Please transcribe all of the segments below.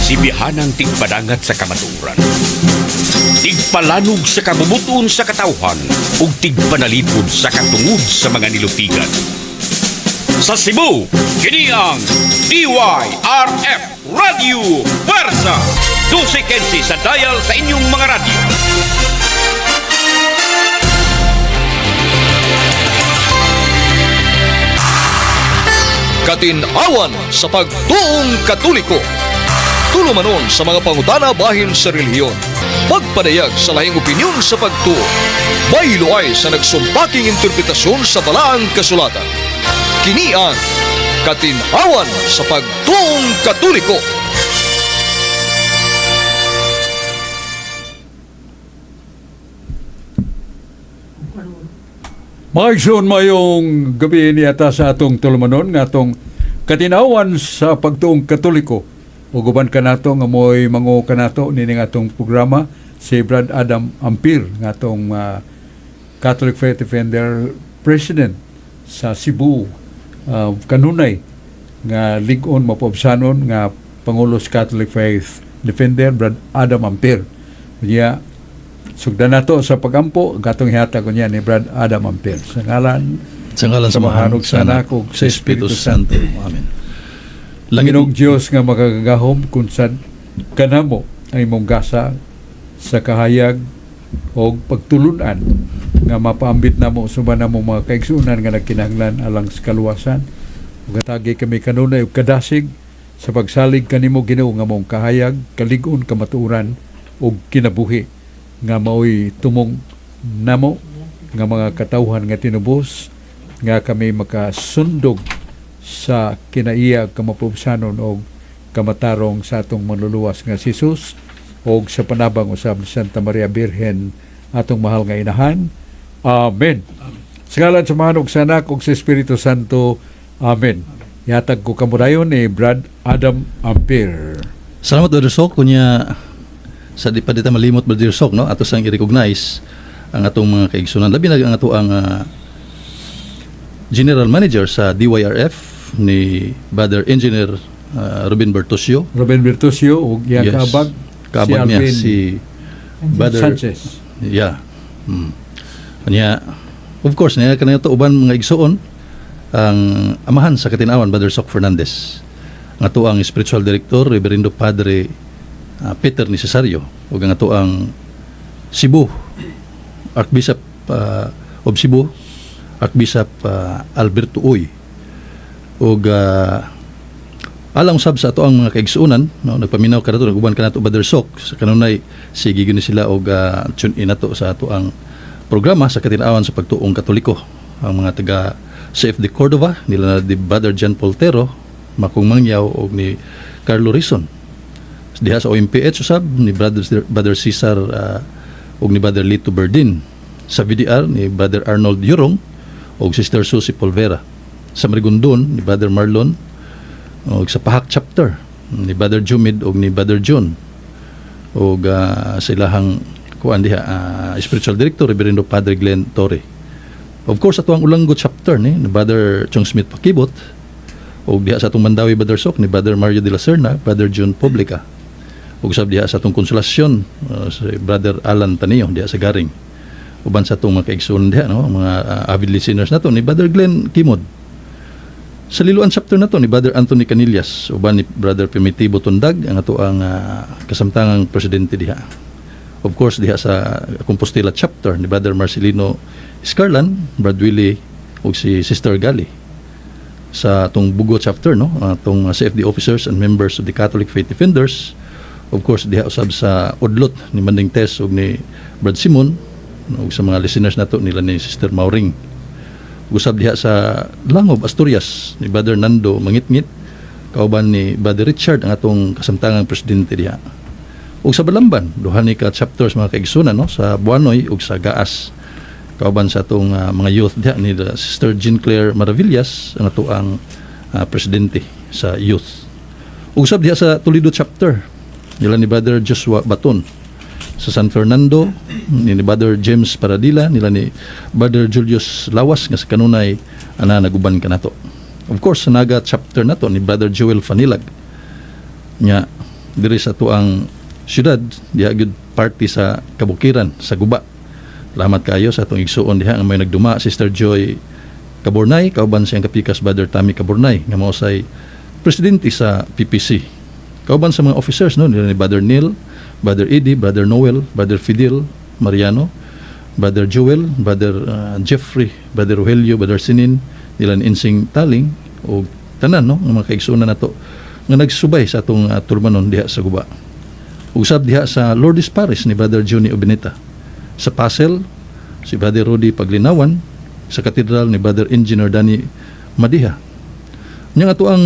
Sibihanang tigpadangat sa kamatuoran, tigpalanog sa kabubut-on sa katawhan, ug tigpanalipod sa katungod sa mga nilupigan. Sa Cebu, kini ang DYRF Radio Puwersa. 12:15 sa dial sa inyong mga radyo. Katinawan sa pagtuong Katoliko. Tulumanon sa mga pangutana bahin sa relihiyon. Pagpadayag sa lahing opinyon sa pagtuo. Baylo ay sa nagsumpaking interpretasyon sa balaang kasulatan. Kini ang Katinawan sa pagtuong Katoliko. Mga igsoon, mayong gabi niyata sa atong tulumanon nga atong Katinawan sa pagtuong Katoliko. Ug uban kanato nga mo'y mangu kanato nining atong programa si Brad Adam Ampir nga atong Catholic Faith Defender President sa Cebu, kanunay nga lig-on mapuobsanon nga Pangulo sa Catholic Faith Defender, Brad Adam Ampir. Unya sugdan nato sa pagampo ang katong ihatag unya ni Brad Adam Ampir. Sa ngalan Sa ngalan sa Amahan Amahan, ug sa Anak ug sa Espiritu Santo. Amen. Langit Ginoong Dios nga makagagahom kun sa kanamo ang imong gasa sa kahayag o pagtulunan nga mapaambit namo suban namo mga kaigsuonan nga nagkinahanglan alang sa kaluwasan. Ug hatagi kami kanunay og kadasig sa pagsalig kanimo, Ginoo, nga mong kahayag, kalig-on, kamatuoran ug kinabuhi nga maoy tumong namo nga mga katawhan nga tinubos nga kami makasundog sa kinaiya, kamapubsanon og kamatarong sa atong manluluwas nga si Jesus og sa panabang usab ni Santa Maria Birhen, atong mahal nga inahan. Amen. Sa ngalan sa Amahan ug sa Anak ug sa Espiritu Santo. Amen. Yatag ko kamudayon ni Brad Adam Ampir. Salamat, Brother Sok. Kunya sa di pa dita malimot, Brother Sok, no, ato sang i-recognize ang atong mga kaigsunan. Labi na ang ato ang General Manager sa DYRF ni Brother Engineer Ruben Bertusio. Ruben Virtusio ug iyang kaabag Kaabag si niya Alvin si Brother Sanchez. Yeah. Kanya, of course, niya kanina to uban mga igsoon ang amahan sa Katinawan, Brother Sok Fernandez. Ang ato ang spiritual director, Reverendo Padre Peter Necesario, ug ang ato ang Cebu Archbishop of Cebu, Archbishop Alberto Uy. Ug alang usab sa ato ang mga kaigsuonan, no, nagpaminaw ka nato, naguban ka nato, Brother Sok, sa kanunay sige gyud ni sila og tune in nato sa ato ang programa sa Katinawan sa pagtuong Katoliko. Ang mga taga CFD Cordova nila na di Brother John Poltero, Makong Mangyaw og ni Carlo Rison. Diha sa OMPH usab ni Brother Cesar og ni Brother Lito Berdin. Sa VDR ni Brother Arnold Yurong og Sister Susie Polvera. Sa Marigondon ni Brother Marlon og sa Pahak chapter ni Brother Jumid og ni Brother John og sa ilahang kuan diha spiritual director, Reverendo Padre Glenn Torre. Of course, ato ang Olango chapter ni Brother Chong Smith Pakibot og diha sa atong Mandaue, Brother Sok, ni Brother Mario de la Serna, Brother John Publica. Ug sab diha sa atong Konsolasyon si Brother Alan Tanio diha sa Garing. Uban sa atong mga kaigsuonan diha, no, mga avid listeners nato ni Brother Glenn Kimod. Sa Liloan chapter nato ni Brother Anthony Canillas, uban ni Brother Primitivo Tundag, ang ato ang kasamtangang presidente diha. Of course, diha sa Compostela chapter ni Brother Marcelino Scarlan, Brad Willie ug si Sister Gali. Sa atong Bugo chapter, no, atong CFD officers and members of the Catholic Faith Defenders. Of course, diha usab sa Udlot ni Manding Tess ug ni Brad Simon ug sa mga listeners nato nila ni Sister Mauring. Usab diha sa Langob, Asturias ni Brother Nando Mangitngit kauban ni Brother Richard, ang atong kasamtangang presidente diha. Ug sa Balamban, duha ni ka chapters, mga kaigsunan, no, sa Buanoy ug sa Gaas. Kauban sa atong mga youth diha ni Sister Jean Claire Maravillas, ang ato ang presidente sa youth. Ug usab diha sa Toledo chapter nila ni Brother Joshua Baton. Sa San Fernando ni Brother James Paradila, nila ni Brother Julius Lawas nga sa kanunay ana naguban kanato. Of course, sa Naga chapter nato ni Brother Joel Fanilag. Nya Diri sa atuang syudad, diha gyud party sa kabukiran sa Guba. Salamat kayo sa atong igsuon diha nga may nagduma, Sister Joy Kaburnay, kauban siyang kapikas Brother Tommy Kaburnay nga mao say presidente sa PPC. Kauban sa mga officers, no, nila ni Brother Neil, Brother Eddie, Brother Noel, Brother Fidel Mariano, Brother Joel, Brother Jeffrey, Brother Rogelio, Brother Sinin, nila ni Insing Taling o tanan, no, nga mga kaigsuonan nato nga nagsubay sa atong tulumanon diha sa Guba. Usab diha sa Lourdes Parish ni Brother Johnny Obineta. Sa Pasel si Brother Rudy Paglinawan, sa Katedral ni Brother Engineer Danny Madiha. Nya nga ang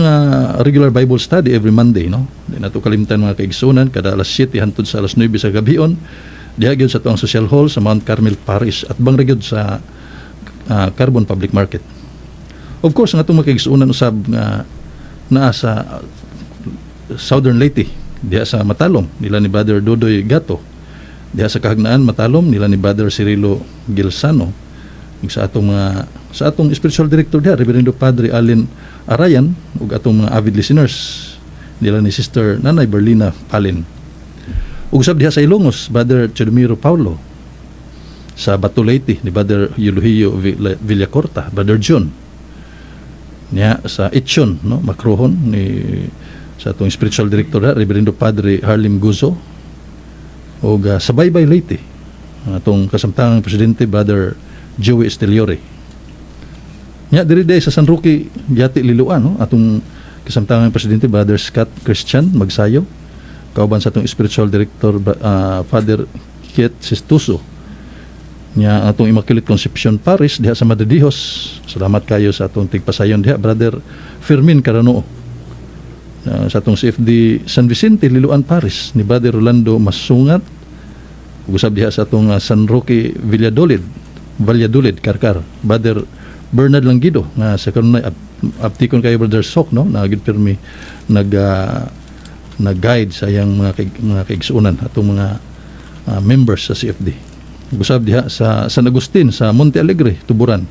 regular Bible study every Monday, no. Di nato kalimtan, mga kaigsuonan, kada alas 7 hantod sa alas 9 sa gabion diha gyud sa atuang social hall sa Mount Carmel Parish at bang gyud sa Carbon Public Market. Of course, ang atong mga kaigsuonan usab nga naa sa Southern Leyte, diha sa Matalom nila ni Brother Dodoy Gato, diha sa Kahagnaan Matalom nila ni Brother Cirilo Gilsano, ug sa atong mga sa atong spiritual director diha, Reverendo Padre Allen Arayan, ug atong mga avid listeners nila ni Sister Nanay Berlina Palin. Ug usab diha sa Ilongos, Brother Chedmiro Paulo, sa Bato Leyte ni Brother Eulogio Villacorta, Brother John, niya sa Itchon, no, Macrohon, ni sa atong spiritual director diha, Reverendo Padre Harlem Guzo, ug sa Baybay Leyte, ang atong kasamtangang presidente, Brother Joey Esteliore. Nya diri day sa San Roque Yati Liloan, no, atong kasamtangang presidente, Brother Scott Christian Magsayo, kauban sa atong spiritual director, Father Kiet Sistuso. Nya atong Immaculate Conception Parish diha sa Madridijos. Salamat kayo sa atong tigpasayon diha, Brother Fermin Caranoo. Sa atong CFD San Vicente Liloan Parish ni Brother Rolando Masungat. Ug usab diha sa atong San Roque Valladolid, Valladolid Karkar, Brother Bernard Langgido nga sa kanunay aptikon kayo, Brother Sok, no, na gid pirmi nag-guide sa iyang mga kaigsuonan, atong mga members sa CFD. Usab diha sa San Agustin sa Monte Alegre, Tuburan,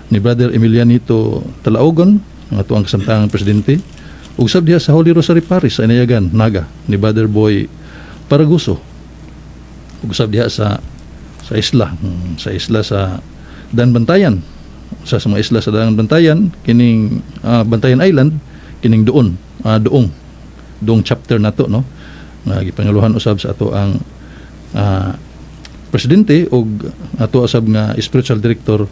ni Brother Emilianito Talaogon, ang atuang kasamtangang presidente. Ug usab diha sa Holy Rosary Parish sa Inayagan, Naga, ni Brother Boy Paraguso. Ug usab diha sa isla sa Daanbantayan, sa mga isla sa Daanbantayan, kining Bantayan Island, kining doon, doong doong chapter nato, no, nga gipangaluhan usab sa ato ang presidente ug ato usab nga spiritual director,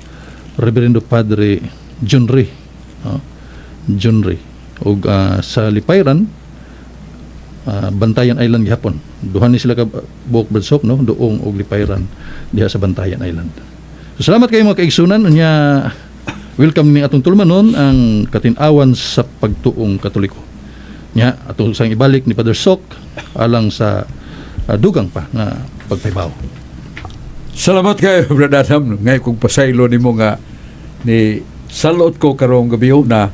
Reverendo Padre John Ray, no? John Ray. Ug sa Lipayran, Bantayan Island gihapon, duha ni sila ka buok, Brad Sok, no, Doong ug Lipayran diha sa Bantayan Island. So, salamat kayo, mga kaigsunan. Unya welcome ni atong tulumanon ang katin-awan sa pagtuong Katoliko. Nya atong sang ibalik ni Father Sok alang sa dugang pa nga pagpahibaw. Salamat kayo, Brad Adam. Ngayon kung pasaylo nimo nga ni salot ko karong gabi na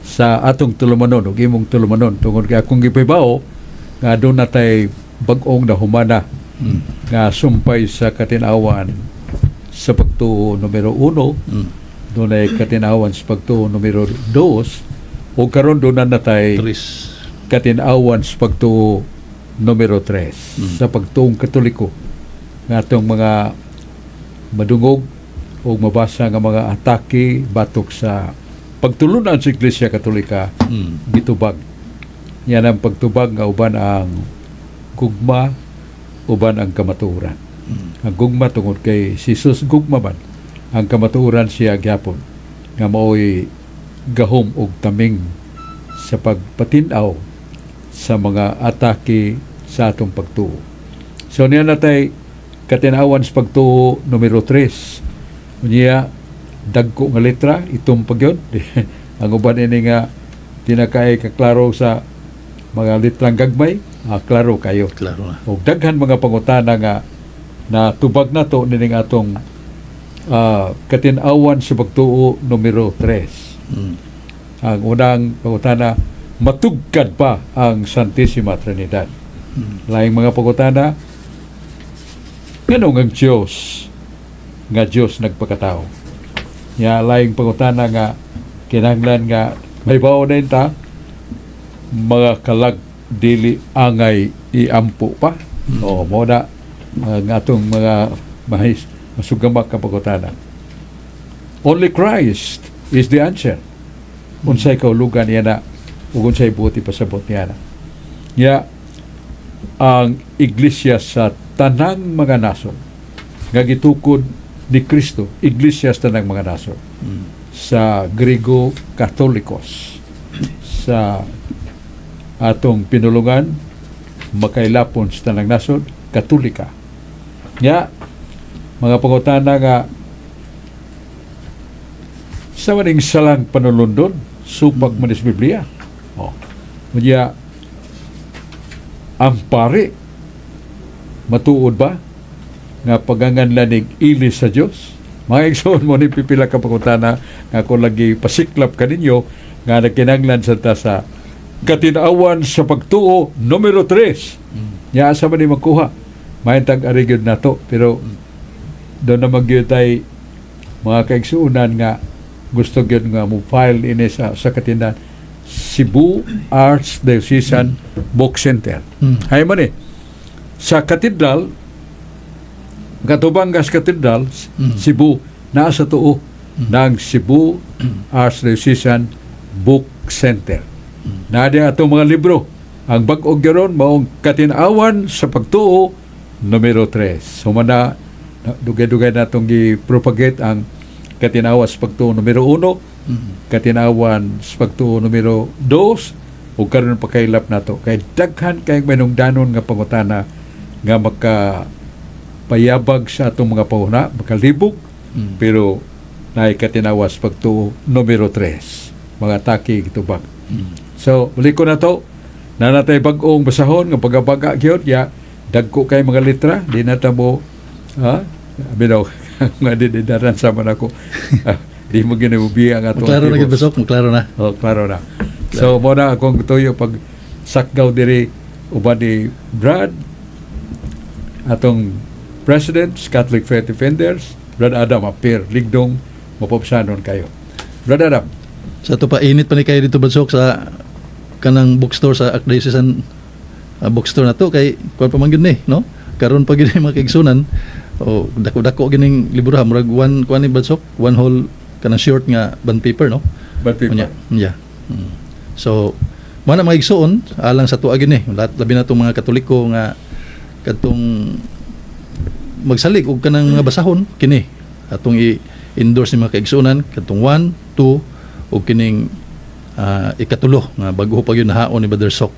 sa atong tulumanon ug imong tulumanon tungod kay akong gipahibaw nga doon na tay bag-ong nahumana nga sumpay sa katin-awan sa pagtuo numero 1, doon ay katin-awan sa pagtuo numero 2, o karon doon na natay Tres. katin-awan sa pagtuo numero 3 sa pagtuong Katoliko nga atong mga madungog o mabasa nga mga atake batok sa pagtulunan sa Iglesia Katolika, gitubag. Yan ang pagtubag nga uban ang gugma, uban ang kamatuoran. Ang gugma tungod kay si Jesus gugma man. Ang kamatuoran siya gyapon nga maoy gahom og taming sa pagpatin-aw sa mga atake sa atong pagtuo. So niya natay katin-awan sa pagtuo numero 3. Unya dagko nga letra itong pagyod. Ang uban ini nga tinakay kaklaro sa mga litrang gagmay, klaro kayo. Klaro na. Og daghan mga pangutana nga natubag na to nining atong katin-awan sa pagtuo numero 3. Ang unang pangutana, matugkad ba ang Santissima Trinidad? Laing mga pangutana, nganong ang Diyos nga Diyos nagpakatao? Ya laing pangutana nga kinahanglan nga may na ta mga kalag Dili angay iampo pa? Oh, mo na ang atong mga mahis masugamak ka pagutana. Only Christ is the answer. Unsay kaulugan niya na ug unsay buot ipasabot niya na. Ya ang iglesia sa tanang mga nasod nga gitukod ni Kristo, iglesia sa tanang mga nasod. Sa Griego Katolikos, sa atong pinulungan, makailapon sa tanang nasod, Katolika. Nya mga pangutana nga sa maning salang panulundon, supak man is Biblia. Oh. Unya, ang pari, matuod ba nga paganganlan nig ili sa Dios? Mga igsoon, mo ni pipila ka pangutana nga ako lagi pasiklap kaninyo nga nagkinanglan sa ta sa Katinawan sa Pagtuo numero 3. Nya asa man ni makuha? Mahintag ari gyud nato, pero doon naman gyud tay mga kaigsuonan nga gusto gyud nga mo file ini sa katindan Cebu Archdiocesan Book Center. Hay man eh. Sa katedral, Katubangas Cathedral, Cebu, naa sa tuo ng Cebu Archdiocesan Book Center. Naa diha atong mga libro. Ang bag-o gyud maong Katinawan sa Pagtuo numero 3. So mana dugay-dugay na itong gi-propagate ang Katinawan sa Pagtuo numero 1, Katinawan sa Pagtuo numero 2, ug karon pakailap nato kay daghan kay manungdanon nga pangutana nga maka payabag sa atong mga pauna, makalibog, pero naay Katinawan sa Pagtuo numero 3. Mga taki gitubag. So, uli ko na to. Nanatay bag-ong basahon nga pagabaga gyud ya dagko kay mga litra di na ta mo ha binaw nga di di daran sa man ako. Ah, di mo ginabubiya ang atong Klaro na keyboard. gid, Basok, klaro na. Oh, klaro na. So, mo na akong tuyo pag sakgaw diri uban ni Brad, atong President, Catholic Faith Defenders, Brad Adam Apir, ligdong mapopsanon kayo. Brad Adam. Sa ato pa, init pa ni kayo dito, Badsok, sa kanang bookstore sa Archdiocesan bookstore na to kay kuan pa man gyud ni, no? Karon pa gyud ni mga kaigsunan o dako-dako gining libro ha, murag one kuan ni, Badsok, one whole kanang short nga bond paper, no? Bond paper. Unya, yeah. So, mo na, mga igsoon, alang sa tuwa gyud ni lahat, labi na tong mga Katoliko nga kadtong magsalig og kanang mga basahon kini atong i-endorse ni mga kaigsuonan kadtong 1, 2 ug kining ikatulo nga bago pa gyud nahaon ni Brother Sok.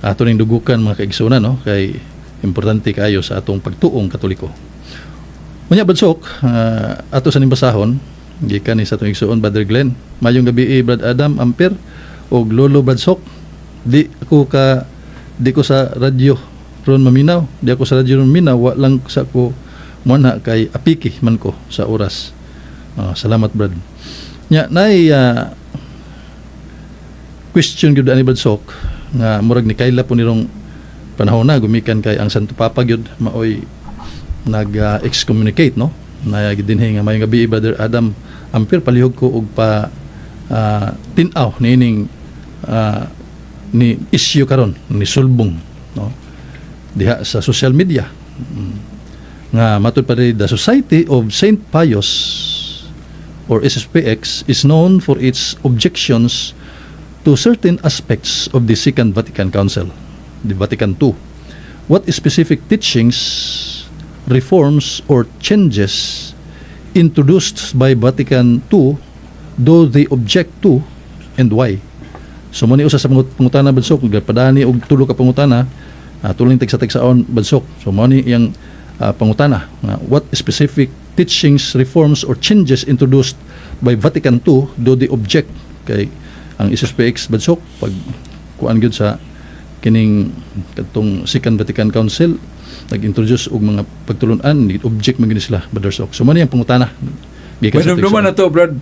Ato ning dugukan, mga kaigsuonan, no, kay importante kayo sa atong pagtuong Katoliko. Unya, Badsok, ato sa ning basahon gikan ni sa atong igsuon Brother Glenn. Mayong gabi, Brad Adam Amper og Lolo Brad Sok. Di ko sa radyo ron maminaw. Di ako sa radyo ron maminaw, wa lang sa ko muanha kay apiki man ko sa oras. Ah, salamat, Brad. Nya nay question gyud ani, Brad Sok, nga murag ni kaila po nirong panahon na gumikan kay ang Santo Papa gyud maoy nag excommunicate, no? Na dinhi nga mayong gabi, Brother Adam Ampir, palihog ko og pa tin-aw niining ni issue karon ni sulbong, no, diha sa social media. Nga matud pa rin, the Society of Saint Pius or SSPX is known for its objections to certain aspects of the Second Vatican Council, the Vatican II. What specific teachings, reforms, or changes introduced by Vatican II do they object to and why? So mo ni usa sa pangutana, Badsok, padani og tulo ka pangutana, tuling tagsa-tagsaon, Badsok. So mo ni iyang pangutana nga what specific teachings, reforms or changes introduced by Vatican II do they object, kay ang SSPX, Badsok, pag kuan gyud sa kining kadtong Second Vatican Council, nag-introduce og mga pagtulunan, object man gyud sila, Brother Sok. So mo ni ang pangutana gikan sa Mainumduman teksto. na to, Brad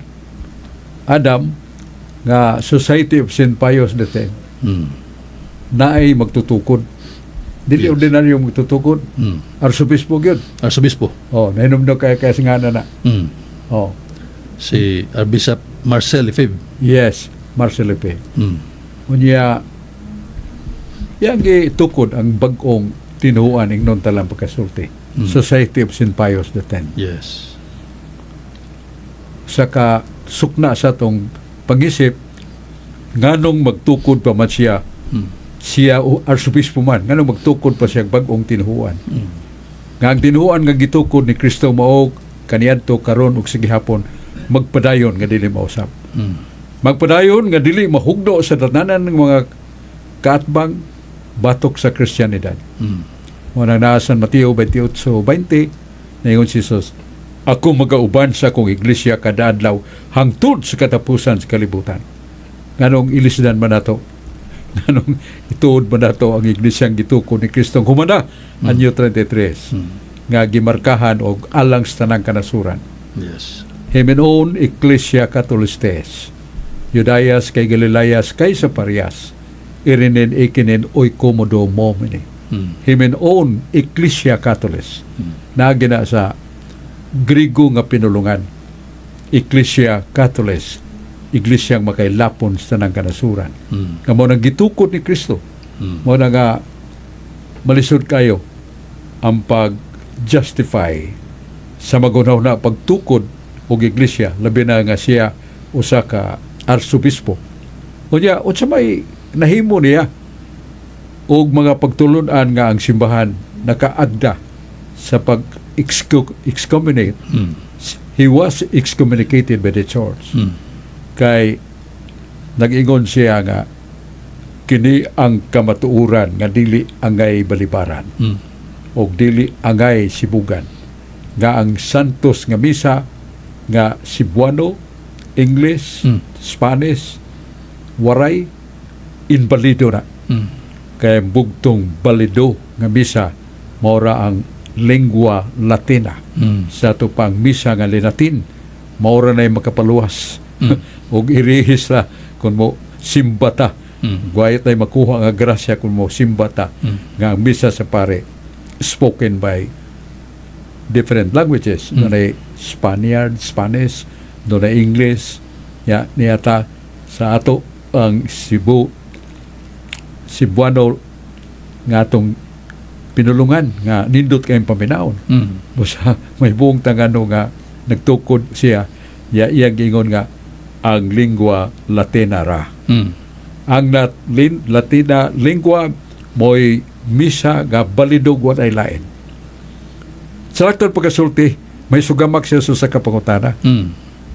Adam, nga Society of St. Pius X naay magtutukod. Dili ordinaryo magtutukod. Arsobispo gyud. Arsobispo. Oh, nahinumdum kay kay nga na. Oh, Si Archbishop Marcel Lefebvre. Yes, Marcel Lefebvre. Unya Yang gitukod ang bag-ong tinuoan, ingnon talang pagkasulti. Society of St. Pius X. Saka sukna sa atong pangisip, nganong magtukod pa man siya, siya o arsobispo man, nganong magtukod pa siya bag-ong tinuoan? Nga ang tinuoan nga gitukod ni Kristo mao kaniadto, karon ug sa gihapon, magpadayon nga dili mausab. Magpadayon nga dili mahugno sa tananan ng mga kaatbang batok sa Kristiyanidad. Mao nang naa sa Mateo 28:20, naingon si Jesus, "Ako magauban sa akong iglesia kada adlaw hangtod sa katapusan sa kalibutan." Nganong ilisdan man nato? Nganong ituod man nato ang iglesyang gitukod ni Kristo humana anyo 33 nga gimarkahan og alang sa tanang kanasuran? Hemen oon Ecclesia Catholistes Judaias kai Galilaias kai Samarias irinen ekinen oikodomomene. Hemen oon Ecclesia Catholis. Naagi na sa Grigo nga pinulungan. Ecclesia Catholis. Iglesyang makailapon sa tanang kanasuran. Nga mao nang gitukod ni Kristo. Mao na nga malisod kayo ang pag-justify sa magunaw na pagtukod og iglesia, labi na nga siya usa ka arsobispo. Unya, unsa may nahimo niya og mga pagtulun-an nga ang simbahan nakaagda sa pag excommunicate? He was excommunicated by the church kay nag-ingon siya nga kini ang kamatuoran nga dili angay balibaran og dili angay sibugan, nga ang santos nga misa nga Cebuano, English, Spanish, Waray, inbalido na. Kay bugtong balido nga misa maura ang lingua Latina. Sa ato pang misa nga Linatin, maura na makapaluwas og irihis ra kung mo simba ta. Guwayat ay makuha nga grasya kung mo simba ta nga ang misa sa pare spoken by different languages. Dunay Spaniard, Spanish, dunay English, ya niyata sa ato ang Cebuano nga atong pinulungan nga nindot kayong paminawon. Busa may buong tangano nga nagtukod siya ya iyang giingon nga ang lingua Latina ra. Ang Latina lingua mo'y misa nga balidog, ay lain. Sa laktod pagkasulti, may sugamak siya sa kapangutana.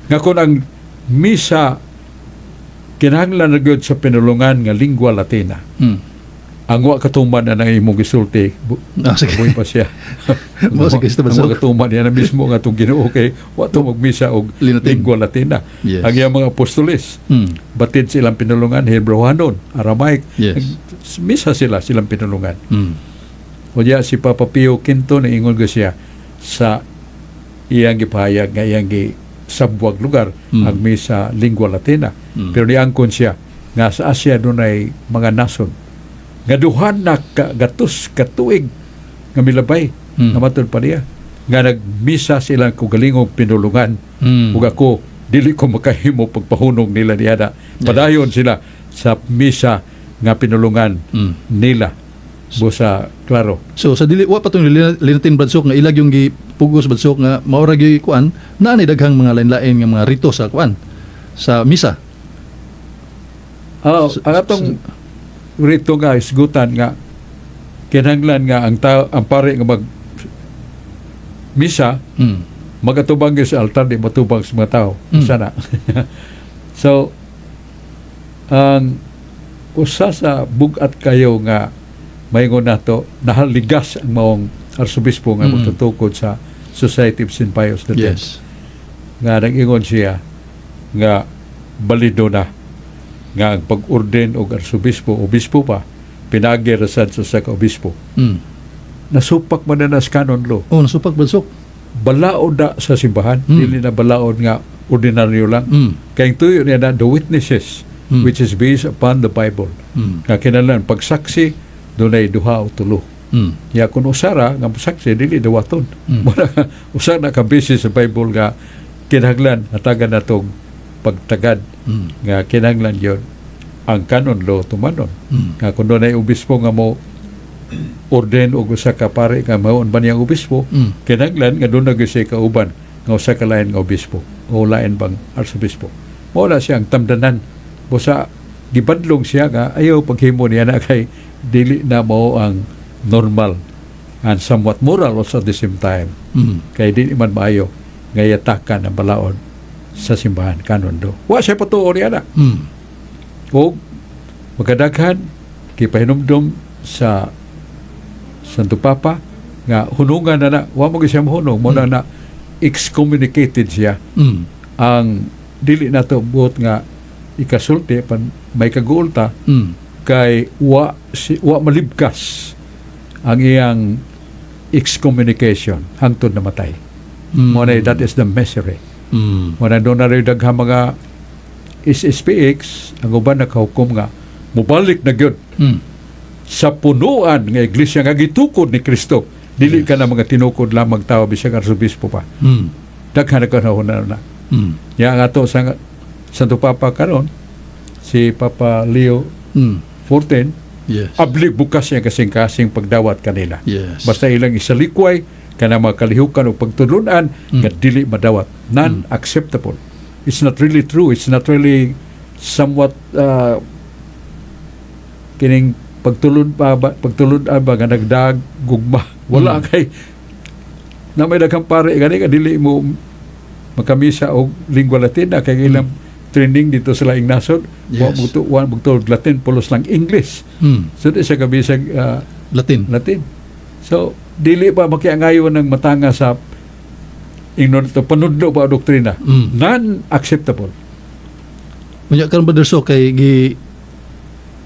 Nga kung ang misa kinahanglan na gyud sa pinulungan nga lingua Latina. Ang wa katuman na nang imong gisulti, Ah, sige. buhi pa siya. Mo si Kristo Ang Bansok. wa katuman niya na mismo nga itong Ginoo kay wa to magmisa og Linatin. lingua Latina. Ang iyang mga apostoles, batid silang pinulungan Hebreohanon, Aramaic. Misa sila silang pinulungan. Unya si Papa Pio V, niingon ko siya sa iyang gipahayag nga iyang gi sabwag lugar ang misa lingua Latina. Pero niangkon siya nga sa Asia dunay mga nasod nga duha na ka gatos katuig nga milabay nga matud pa niya nga nagmisa silang kaugalingong pinulungan ug ako dili ko makahimo pagpahunong nila niana. Padayon sila sa misa nga pinulungan nila. Busa klaro. So sa dili wa pa tong Linatin, Bradsok, nga ilag yung gipugos, Bradsok, nga maora gyud kuan naa ni daghang mga lain-lain nga mga rito sa kuan sa misa. Ah, ang atong rito nga isgutan nga kinahanglan nga ang tao, ang pare nga mag misa magatubang gyud sa altar, di matubang sa mga tao. Sana. So ang usa sa bugat kayo nga maingon nato, nahaligas ang maong arsobispo nga magtutukod sa Society of St. Pius X. Nga nag-ingon siya nga balido na nga ang pag-orden og arsobispo, obispo pa, pinagi ra sad sa sa obispo. Nasupak man na sa canon law. Oh, nasupak, Bradsok. Balaod na sa simbahan, dili na balaod nga ordinaryo lang. Kay ang tuyo niya na the witnesses which is based upon the Bible. Nga kinahanglan pagsaksi dunay duha o tulo. Ya kun usara nga saksi dili dawaton. Mura usa na ka basis sa Bible nga kinahanglan hatagan natong pagtagad nga kinahanglan gyud. Ang canon law tumanon. Mm. Nga kung dunay obispo nga mo orden og usa ka pare nga maon ba niyang obispo, kinahanglan nga duna gyud siya kauban nga usa ka lain nga obispo o lain bang arsobispo. Mao na siya ang tamdanan. Busa gibadlong siya nga ayaw paghimo niya na kay dili na mao ang normal and somewhat moral also at the same time. Kay dili man maayo nga yatakan ang balaod sa simbahan, canon law. Wa siya patuo niya na. O magkadaghan gipahinumdom sa Santo Papa nga hunungan na na, wa mo gyud siya mohunong mo na na excommunicated siya. Ang dili nato buot nga ikasulti pan may kaguolta kay wa malibkas ang iyang excommunication hangtod namatay. Mo na, that is the misery. Mo na duna rin daghang mga SSPX, ang uban nakahukom nga mubalik na gyud sa punuan nga iglesia nga gitukod ni Kristo, dili ka na mga tinukod lamang tao bisag arsobispo pa. Daghan na kanahon na na. Ya nga to sa Santo Papa karon, si Papa Leo 14, abli bukas niya kasing-kasing pagdawat kanila. Basta ilang isalikway kana mga kalihukan o pagtulunan nga dili madawat, non-acceptable. It's not really true, it's not really somewhat kining pagtulon pa ba, pagtulun-an ba nga nagdag gugma wala kay na may daghang pare gani nga dili mo makamisa og lingua Latina kay ilang training dito sa laing nasod wa mo wa mo Latin, pulos lang English. So di siya kabisag Latin. Latin. So dili pa makiangayon ng matanga sa ingnon to panudlo ba o doktrina. Non-acceptable. Unya karon, Brother So, kay gi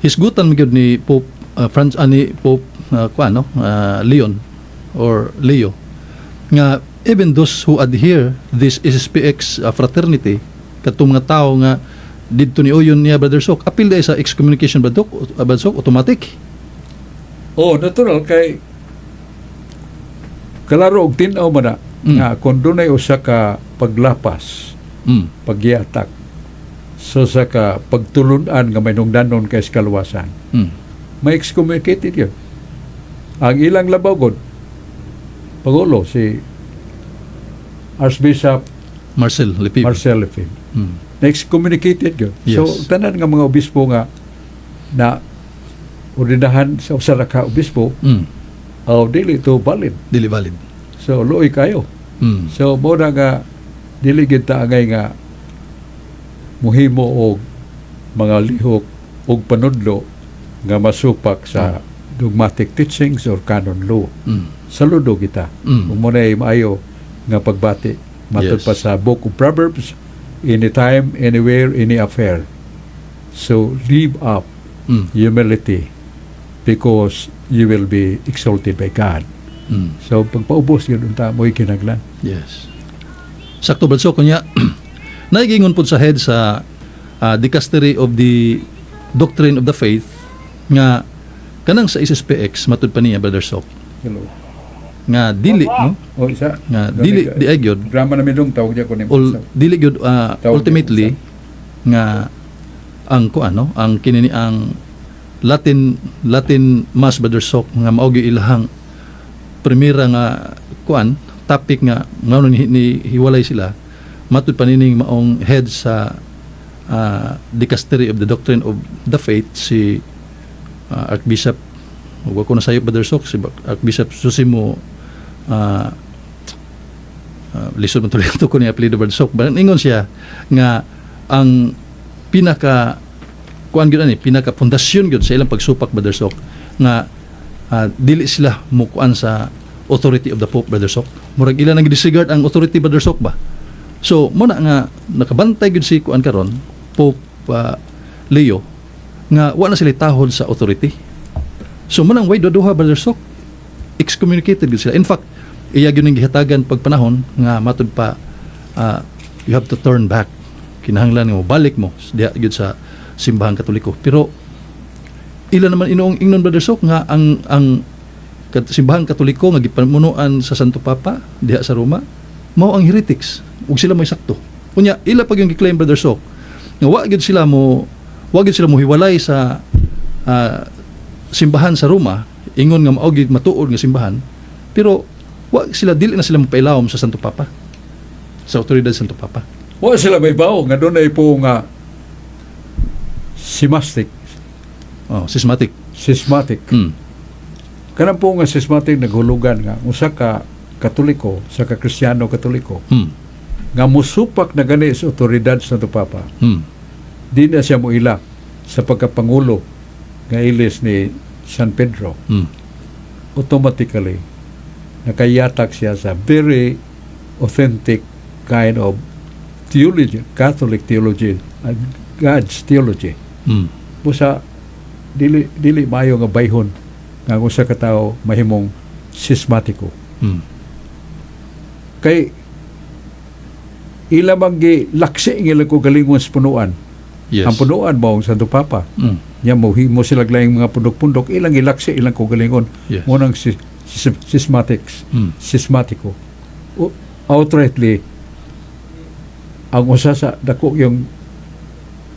hisgutan man gyud ni Pope Franz ani Pope kuan no Leon or Leo nga even those who adhere this SSPX fraternity, katong mga tawo nga didto ni uyon niya, Brother Sok, apil dai sa excommunication, Brother Sok, automatic. Oh, natural kay kalaro og tin-aw man na nga kung dunay usa ka paglapas, pagyatak so sa ka pagtulunan nga may nungdanon kay sa kaluwasan, may excommunicated yun. Ang ilang labaw god pangulo si Archbishop Marcel Lefebvre. Marcel Lefebvre. Na excommunicated yun. So tanan nga mga obispo nga na ordinahan sa usa ra ka obispo, aw dili to valid. Dili valid. So luoy kayo. So mo na nga dili gid ta angay nga muhimo og mga lihok og panudlo nga masupak sa dogmatic teachings or canon law. Saludo kita. Ug mo na maayo nga pagbati matud pa sa Book of Proverbs, anytime, anywhere, any affair. So live up humility because you will be exalted by God. So pagpaubos yun unta mo'y kinaglan. Yes. Sakto, Brad. So kunya naigingon pod sa head sa Dicastery of the Doctrine of the Faith nga kanang sa SSPX, matud pa niya, Brother Sok, Hello. nga dili no O isa. nga dili di ay gyud Drama na midong tawag niya ko ni dili gyud Tawag ultimately nga ang kuan no ang kini ni ang Latin Latin Mass, Brother Sok, nga mao gyud ilahang primera nga kuan topic nga ngano ni hiwalay sila. Matud pa nining maong head sa Dicastery of the Doctrine of the Faith, si Archbishop, wa ko na sayo, Brother Sok, si Archbishop Susimo, lisod man tuloy ito ko ni apelyido, Brother Sok. Ba ingon siya nga ang pinaka kuan gyud ani, pinaka pundasyon gyud sa ilang pagsupak, Brother Sok, nga dili sila mukuan sa authority of the Pope, Brother Sok. Murag ila nang disregard ang authority, Brother Sok ba. So mo na nga nakabantay gyud si kuan karon, Pope Leo, nga wa na sila tahod sa authority. So mo nang way duha, Brother Sok, excommunicated gyud sila. In fact, iya gyud ning gihatagan pagpanahon nga matud pa you have to turn back, kinahanglan nga balik mo diha gyud sa Simbahang Katoliko. Pero ila naman inoong ingnon, Brother Sok, nga ang Simbahang Katoliko nga gipamunuan sa Santo Papa diha sa Roma mao ang heretics ug sila may sakto. Unya ila pag yung gi-claim, Brother Sok, nga wa gyud sila mo Wa gyud sila mohiwalay sa simbahan sa Roma, ingon nga mao gyud matuod nga simbahan, pero wa sila, dili na sila mopailawom sa Santo Papa, sa otoridad sa Santo Papa. Wa sila may bao nga dunay po nga schismatic. Oh, schismatic. Schismatic. Kanang po nga schismatic naghulugan nga usa ka Katoliko, sa ka Kristiyano Katoliko nga musupak na gani sa otoridad sa Santo Papa, di na siya moila sa pagkapangulo nga ilis ni San Pedro, automatically nakayatak siya sa very authentic kind of theology, Catholic theology, and God's theology. Busa dili dili maayo nga bayhon nga ang usa ka tawo mahimong schismatiko. Kay ila man gilaksi ang ilang kaugalingon sa punuan. Ang punuan mao ang Santo Papa. Nya mo himo sila laing mga pundok-pundok, ilang gilaksi ilang kaugalingon. Mao nang schismatics, schismatiko. Outrightly ang usa sa dako yung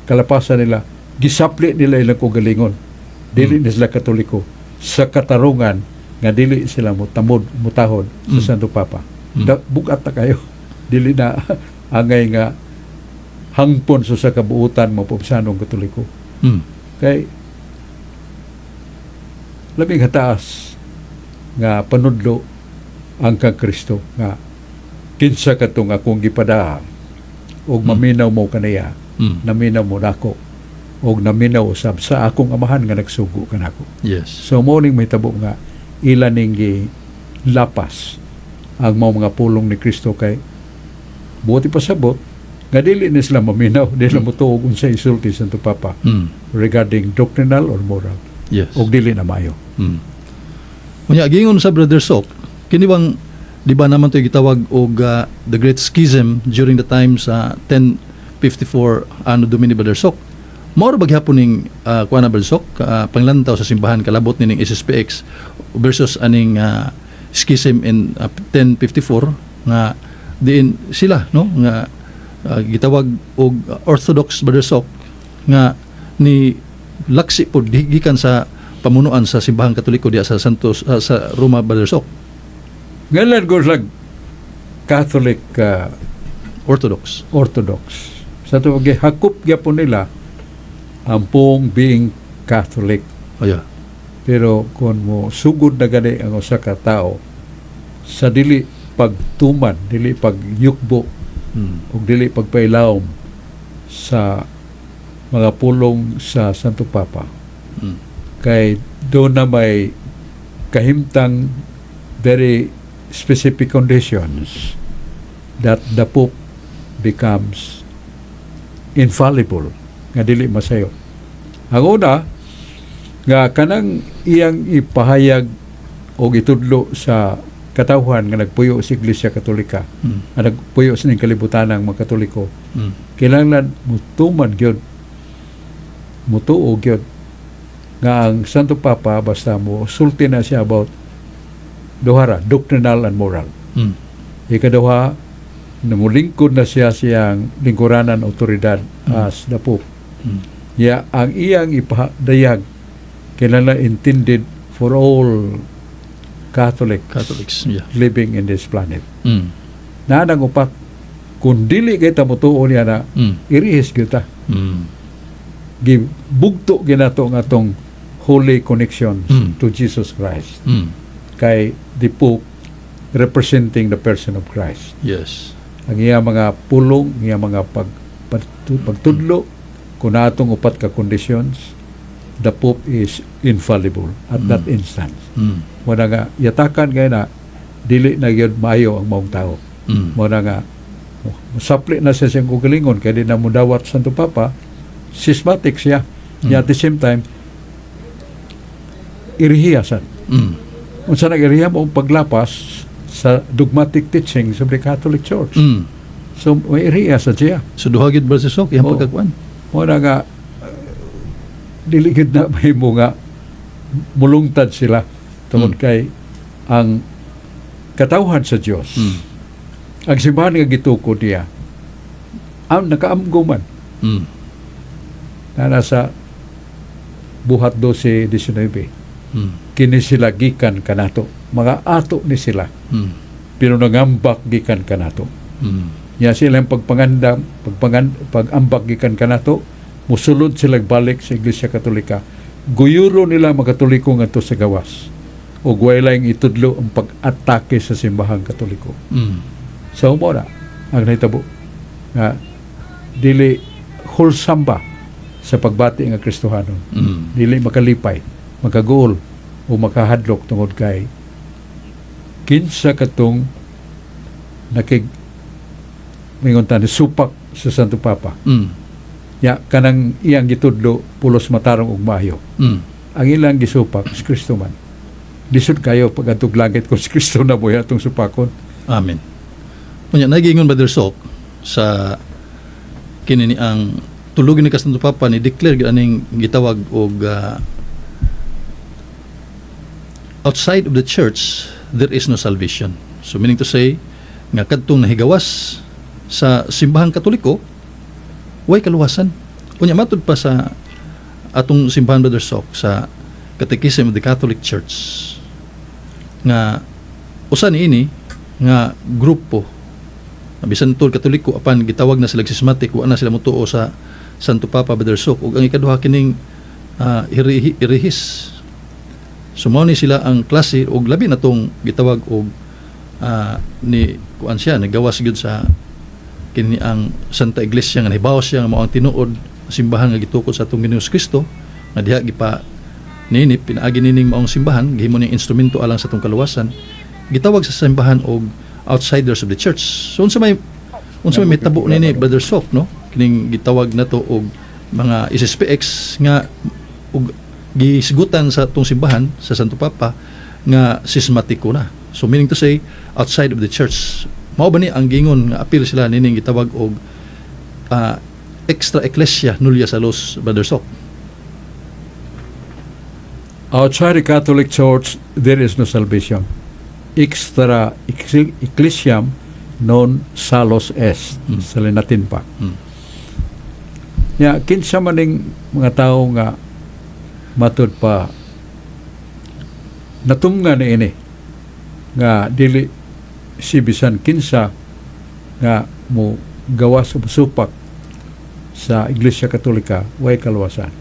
kalapasan nila, gisapli nila ilang kaugalingon. Dili na sila Katoliko sa katarungan nga dili sila motamod, mutahod sa Santo Papa. Bugat na kayo. Dili na angay nga hangpon sa kabuutan mo pubsanong Katoliko. Kay labing hataas nga panudlo ang kang Kristo nga kinsa katong akong gipadaha og maminaw mo kaniya, naminaw mo nako og naminaw usab sa akong Amahan nga nagsugo kanako. So mo ning mahitabo nga ila ning lapas ang mga pulong ni Kristo kay buot ipasabot nga dili ni sila maminaw, dili sila motuo unsa isulti sa Santo Papa regarding doctrinal or moral og dili na maayo. Unya gingon sa Brother Sok, kini bang di ba naman to gitawag og the Great Schism during the time sa 1054 Anno Domini, Brother Sok? Mao ra ba gihapon ning kuan na, Brother Sok, panglantaw sa simbahan kalabot nining SSPX versus aning schism in 1054 nga diin sila, no, nga gitawag og Orthodox, Brother Sok, nga ni laksi pod gikan sa pamunuan sa Simbahang Katoliko diya sa Santos, sa Roma, Brother Sok? Ngalan ko sa Catholic Orthodox. Orthodox. Sa to gihakop gyapon nila ang pong being Catholic. Oh yeah. Pero kung mo sugod na gani ang usa ka tawo sa dili pagtuman, dili pagyukbo ug dili pagpailawom sa mga pulong sa Santo Papa, kay doon na may kahimtang very specific conditions that the Pope becomes infallible nga dili masayo. Ang una nga kanang iyang ipahayag o itudlo sa katawhan nga nagpuyo sa Iglesia Katolika, nga nagpuyo sa ning kalibutan ng mga Katoliko, kinahanglan mutuman gyud, mutuo gyud nga ang Santo Papa basta mo sulti na siya about duhara, doctrinal and moral. Ikaduha, namulingkod na siya siyang lingkuranan otoridad as the Pope. Ya, ang iyang ipadayag kinahanglan intended for all Catholics, Catholics, yeah. living in this planet. Na nang upat, kung dili kay ta motuo niya na, irihis gyud ta. Gibugto ginato nga atong holy connections to Jesus Christ. Kay the Pope representing the person of Christ. Ang iya mga pulong, iya mga pagtudlo, kung natong upat ka conditions, the Pope is infallible at that instance. Muna nga, yatakan kay na, dili na gyud maayo ang maong tao. Muna nga, sapli na siya siyang kaugalingon, kaya di na mudawat Santo Papa, schismatic siya. Niya at the same time, irihiya sad. Unsa nang irihiya mo paglapas sa dogmatic teachings of the Catholic Church. So, may irihiya sad siya. So duha gyud, Brother Sok, iyang Oo. Pagkakuan. Muna nga, dili gyud na mahimo nga mulungtad sila tungod kay ang katawhan sa Dios. Ang simbahan nga gitukod niya, ang nakaamgo man. Na nasa Buhat 12:19. Kini sila gikan kanato. Mga ato ni sila. Pero nangambak gikan kanato. Nya sila ang pagpangandam, pag-ambak gikan kanato, musulod sila balik sa Iglesia Katolika. Guyuro nila mga Katoliko ngadto sa gawas. Ug way laing itudlo ang pag-atake sa simbahang Katoliko. So mo na ang nahitabo nga dili wholesome ba sa pagbati nga Kristohanon. Dili makalipay, makaguol o makahadlok tungod kay kinsa katong nakig mingon ta ni supak sa Santo Papa. Ya kanang iyang gitudlo pulos matarong ug maayo. Ang ilang gisupak si Kristo man. Lisod kayo pag adtog langit kung si Kristo na buhay atong supakon. Amen. Unya nagingon, Brother Sok, sa kini ni ang tulugin ni Santo Papa ni declare gyud aning gitawag og outside of the church there is no salvation. So meaning to say nga kadtong nahigawas sa simbahang Katoliko way kaluwasan. Unya matud pa sa atong simbahan, Brother Sok, sa Catechism of the Catholic Church nga usa niini nga grupo, bisan tul Katoliko apan gitawag na sila schismatic, wa na sila motuo sa Santo Papa, Brother Sok. Ug ang ikaduha kining irihis. So mao ni sila ang klase og labi na tong gitawag og ni kuan siya nagawas gyud sa kini ang Santa Iglesia nga nahibaw siya nga mao ang tinuod simbahan nga gitukod sa atong Ginoong Kristo, nga diha gipa nini pinaagi nining maong simbahan gihimo ning instrumento alang sa atong kaluwasan. Gitawag sa simbahan og outsiders of the church. So unsa may mitabo nini, Brother Sok, no, kining gitawag nato og mga SSPX nga og gisgutan sa atong simbahan sa Santo Papa nga schismatiko na? So meaning to say outside of the church, mao ba ni ang gingon nga apil sila nining gitawag og extra ecclesia nulla salus, Brother Sok? Outside the Catholic Church, there is no salvation. Extra ecclesiam non salus est. Sa Latin pa. Ya, kinsa maning mga tao nga matud pa natumnga ni ini nga dili si bisan kinsa nga mo gawas o supak sa Iglesia Katolika way kaluwasan.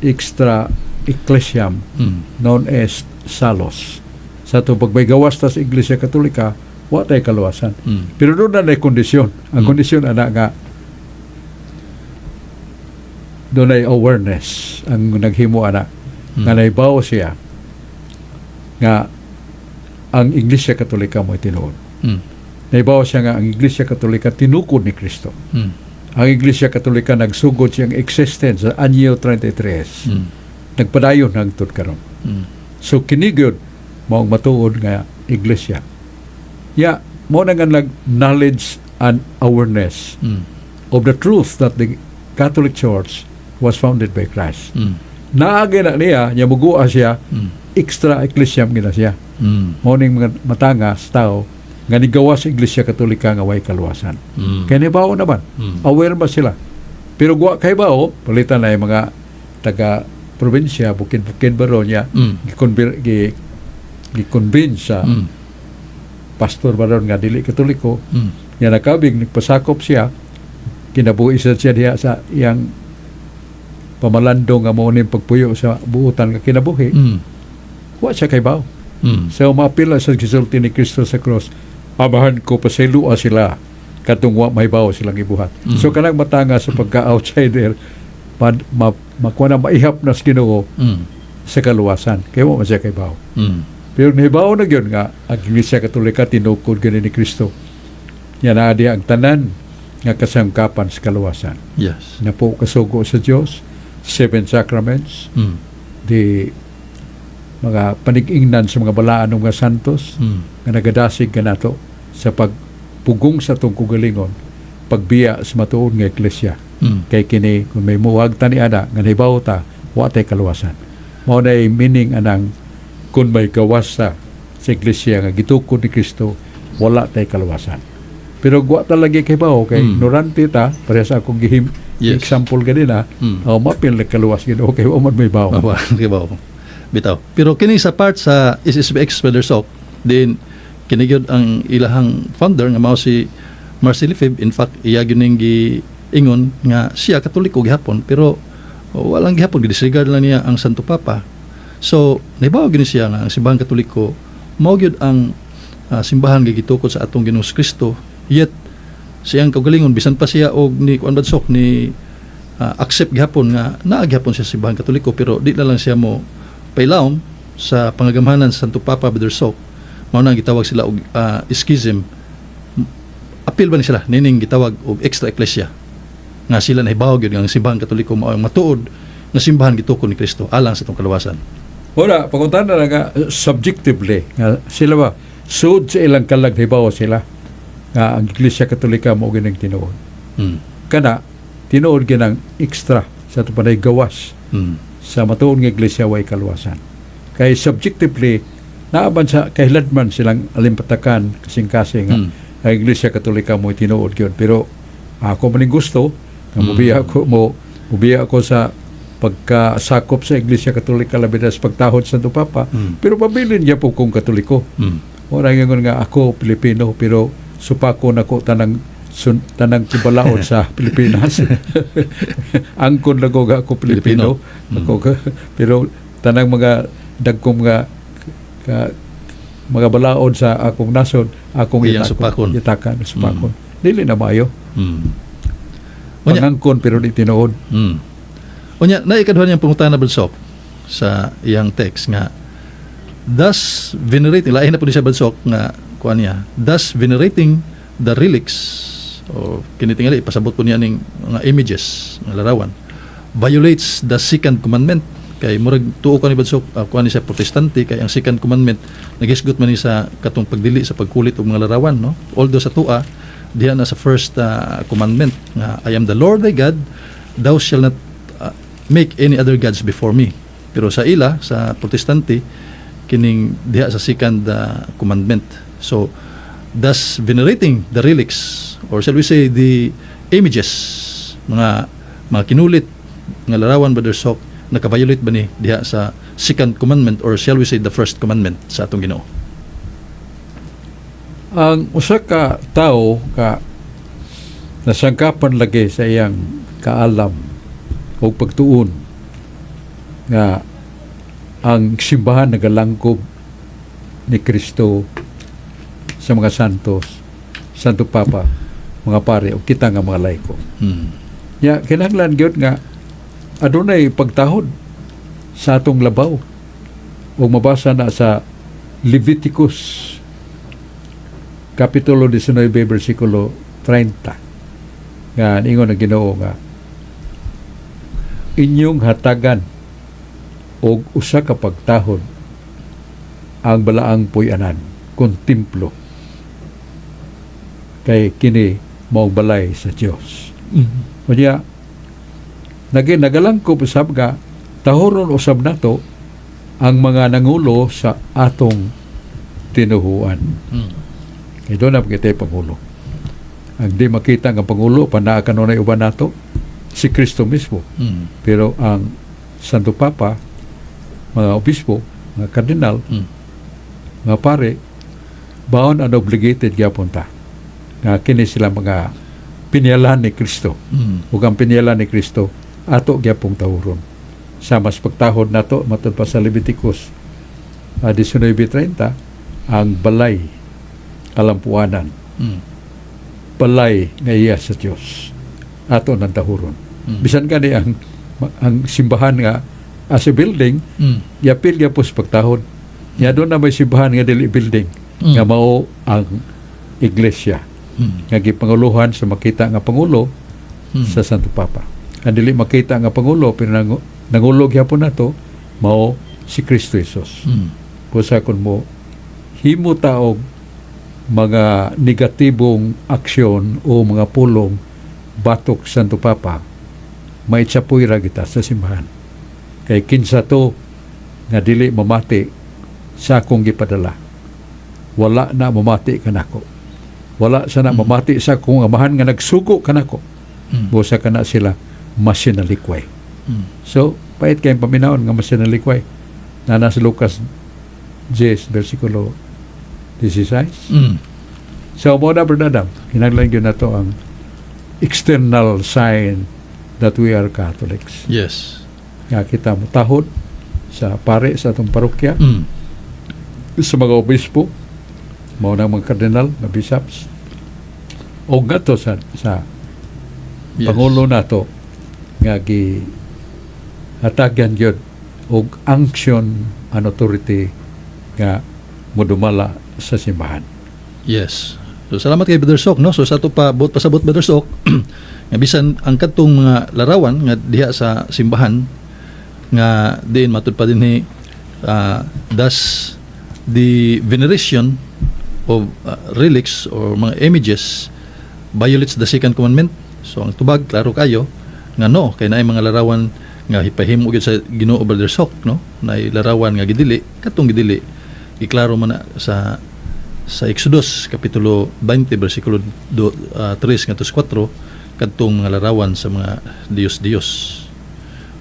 Extra ecclesiam non est salus. Sa atong pagbaygawas ta sa Iglesia Katolika, wa tay kaluwasan. Pero doon na kondisyon. Ang kondisyon ana nga doon ay awareness ang naghimo ana nga naibaw siya nga ang Iglesia Katolika mo tinuod. Naibaw siya nga ang Iglesia Katolika tinukod ni Kristo. Ang Iglesia Katolika nagsugod siyang existence sa anyo 33. Nagpadayon hangtod karon. So kini gyud maong matuod nga iglesia. Ya, mo na nga nag knowledge and awareness of the truth that the Catholic Church was founded by Christ. Naagi na niya, niya mugua siya, extra ecclesiam gina siya. Mao ning mga matanga sa tao nga nigawas sa Iglesia Katolika nga way kaluwasan. Kaya nibao naman, aware ba sila? Pero guwa kay bao, palitan na yung mga taga probinsya, bukid-bukid ba ron niya, gi-convince sa pastor ba ron nga dili Katoliko, nga nakabig, nagpasakop siya, kinabuhi sa siya diha sa iyang pamalandong nga mao ning pagpuyo sa buutan nga kinabuhi, wa siya kay bao. So maapila sa gisulti ni Kristo sa cross, "Amahan ko, pasayloa sila katong wa may bawo silang ibuhat." So kanang matanga sa pagka-outsider, makuha na maihap na sa Ginoo sa kaluwasan. Kaya wa man siya kay bawo. Pero nahibaw na gyud nga ang Iglesia Katolika tinukod gani ni Kristo. Yan na ang tanan nga kasangkapan sa kaluwasan. Napo kasugo sa Dios, seven sacraments, di mga panig-ingnan sa mga balaan ng mga santos nga nagadasig kanato sa pagpugong sa atong kugalingon, pagbiya sa matuod nga iglesia. Kay kini kung may muwag ta ni ana nga nahibaw ta wa tay kaluwasan. Mao na meaning anang kung may gawas sa iglesia nga gitukod ni Kristo, wala tay kaluwasan. Pero wa ta lagi kay bawo kay ignorante ta, pareha sa akong gihim Example ganina, oh, mapil nagkaluwas gid, okay, wa man may bawo. Wa kay bawo. Bitaw. Pero kini sa part sa SSPX, Brother Sok, din kini gyud ang ilahang founder nga mao si Marcel Lefebvre. In fact, iya gyud ning giingon nga siya Katoliko gihapon, pero walang gihapon gidisregard lang niya ang Santo Papa. So, nahibaw gyud ni siya nga ang Simbahang Katoliko mao gyud ang simbahan nga gitukod sa atong Ginoong Kristo. Yet siyang kaugalingon, bisan pa siya og ni kuan, Brad Sok, ni accept gihapon nga naa gihapon siya sa Simbahang Katoliko, pero di na lang siya mo pailawom sa pangagamhanan sa Santo Papa, Brother Sok. Mao nang gitawag sila og schism. Apil ba ni sila nining gitawag og extra ecclesia, nga sila nahibaw gyud nga ang Simbahang Katoliko mao ang matuod nga simbahan gitukod ni Kristo alang sa atong kaluwasan. Wala, paguntan na nga subjectively nga sila ba sud sa ilang kalag hibaw sila nga ang Iglesia Katolika mao gining tinuod. Kana tinuod ginang extra sa ato panay gawas sa matuod nga iglesia, way kaluwasan. Kay subjectively naaban sa kahiladman silang alimpatakan kasing-kasing nga ang Iglesia Katolika mo tinuod gyud, pero ako maning gusto nga mubiya ako sa pagkasakop sa Iglesia Katolika, labi na sa pagtahod sa Santo Papa, pero pabilin niya po kong Katoliko. Wala ingon nga ako Pilipino pero supako nako tanang tanang kibalaod sa Pilipinas. Angkon lang ko nga ako Pilipino. Pilipino. Ako pero tanang mga dagkong mga mga balaod sa akong nasod akong Iyang supakon. Itakan, supakon. Dili na maayo. Unya, Pangangkon pero di tinuod. Unya, naikaduha niyang pangutana, Brad Sok, sa iyang text nga thus venerating, lain na po ni siya, Brad Sok, nga kuan niya, thus venerating the relics o kini tingali ipasabot po niya ning mga images, mga larawan, violates the second commandment? Kay murag tuo ko ni Brad Sok, kuan ni siya Protestante, kay ang second commandment nagisgot man ni sa katong pagdili sa pagkulit og mga larawan, no? Although sa tua diha na sa first commandment nga "I am the Lord thy God, thou shall not make any other gods before me." Pero sa ila, sa Protestante, kining diha sa second commandment. So thus venerating the relics, or shall we say the images, mga kinulit nga larawan, Brother Sok, naka-violate ba ni diha sa second commandment, or shall we say the first commandment sa atong Ginoo? Ang usa ka tawo ka nasangkapan lagi sa iyang kaalam o pagtuon nga ang simbahan nagalangkob ni Kristo sa mga santos, Santo Papa, mga pare o kita nga mga laiko. Ya kinahanglan gyud nga adunay pagtahod sa atong labaw o mabasa na sa Leviticus Kapitulo 19 versikulo 30 nga ingon ang Ginoo nga inyong hatagan og usa ka pagtahod ang balaang puy-anan kon templo, kay kini mao balay sa Dios. Unya naging nagalangkob usab nga tahoron usab nato ang mga nangulo sa atong tinuhuan. Kay doon na kita pangulo. Ang di makita nga pangulo, panaa kanunay uban nato, si Kristo mismo. Pero ang Santo Papa, mga obispo, mga kardinal, mga pare, bound and obligated gyapon ta nga kini sila mga pinyalan ni Kristo. Ug ang pinyalan ni Kristo ato gyapong tahuron. Sa mas pagtahod nato matod pa sa Leviticus 19:30, ang balay kalampuanan, balay nga iya sa Dios, ato nang tahuron. Bisan gani ang simbahan nga as a building, yapil gyapon sa pagtahod. Nya doon na may simbahan nga dili building, nga mao ang iglesia nga gipanguluhan sa makita nga pangulo, sa Santo Papa. Ang dili makita nga pangulo pero nangulo gyapon nato mao si Kristo Jesus. Busa kon mo himo ta og mga negatibong aksyon o mga pulong batok Santo Papa, maitsapoy ra kita sa simbahan. Kay kinsa to nga dili mamati sa akong gipadala, wala na mamati kanako. Wala sana mamati sa akong Amahan nga nagsugo kanako. Busa kana sila. Masinalikway. So, pait kayong paminawon nga masinalikway. Na nasa Lucas 10, versikulo 16. So, mo na, Brother Adam, kinahanglan gyud nato ang external sign that we are Catholics. Nga kita mo tahod sa pare sa atong parokya, sa mga obispo, mao na mga kardinal, mga bishops, o ngadto sa pangulo nato nga gi hatagan gyud og unction and authority nga modumala sa simbahan. Yes. So salamat kay Brother Sok, no. So sa ato pa buot pasabot, Brother Sok, nga bisan ang kadtong mga larawan nga diha sa simbahan nga diin matud pa dinhi, does the veneration of relics or mga images violates the second commandment? So ang tubag klaro kayo nga no, kay naay mga larawan nga hipahimo gyud sa Ginoo, Brother Sok, no. Naay larawan nga gidili, katong gidili iklaro man na sa Exodus kapitulo 20 bersikulo 3 ngadto sa 4, kadtong mga larawan sa mga Diyos-Diyos.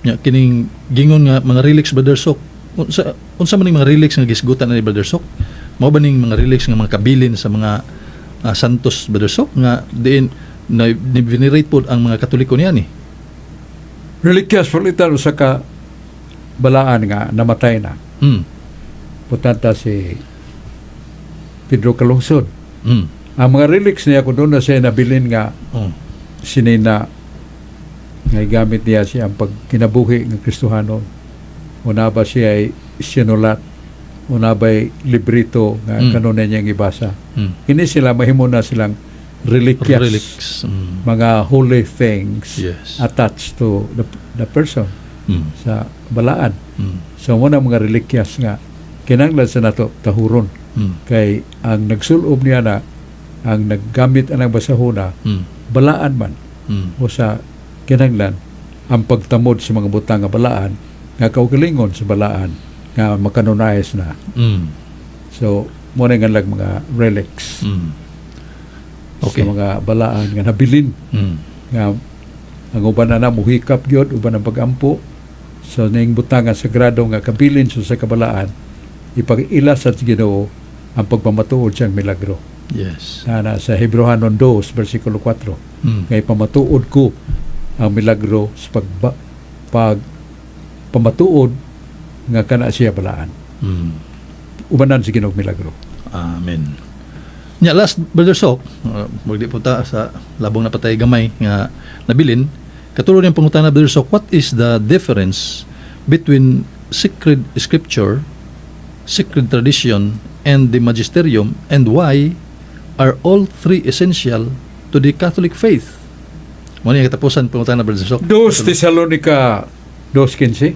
Nya kining gingon nga mga relics, Brother Sok, unsa unsa man ning mga relics nga gisgutan ni Brother Sok? Mao ba ning mga relics nga mga kabilin sa mga santos, Brother Sok, nga diin na ni venerate pod ang mga Katoliko niya ni? Relikyas palitan usa ka balaan nga namatay na. Putanta si Pedro Calungsod. Ang mga relics niya, kung doon na siya nabilin nga sinina nga gamit niya siya ang pagkinabuhi ng Kristohanon. Una ba siya ay sinulat, una ba'y librito nga kanunay niyang ibasa. Kini sila mahimo na silang relikyas, Relics. Mga holy things attached to the person sa balaan. So mo na mga relikyas nga kinahanglan sa nato tahuron kay ang nagsulob niya na ang naggamit anang basahona balaan man o sa kinahanglan ang pagtamod sa mga butang nga balaan nga kaugalingon sa balaan nga makanunayas na. So mo na nga lang mga relics sa mga balaan nga nabilin nga ang uban na muhikap gyud, uban ang pagampo. So ning butang nga sagrado nga kabilin sa kabalaan, ipag-ila sa Ginoo ang pagpamatuod siyang milagro na sa Hebreohanon 2 versikulo 4 nga ipamatuod ko ang milagro sa pag pamatuod nga kana siya balaan. Ubanan si Ginoo milagro. Amen. Nya last, Brother Sok, magdi po ta sa labong napatay gamay nga nabilin. Katulad ng pangutana, Brother Sok, what is the difference between sacred scripture, sacred tradition, and the magisterium, and why are all three essential to the Catholic faith? Mo ni ang katapusan pangutana, Brother Sok. 2 Tesalonica 2:15.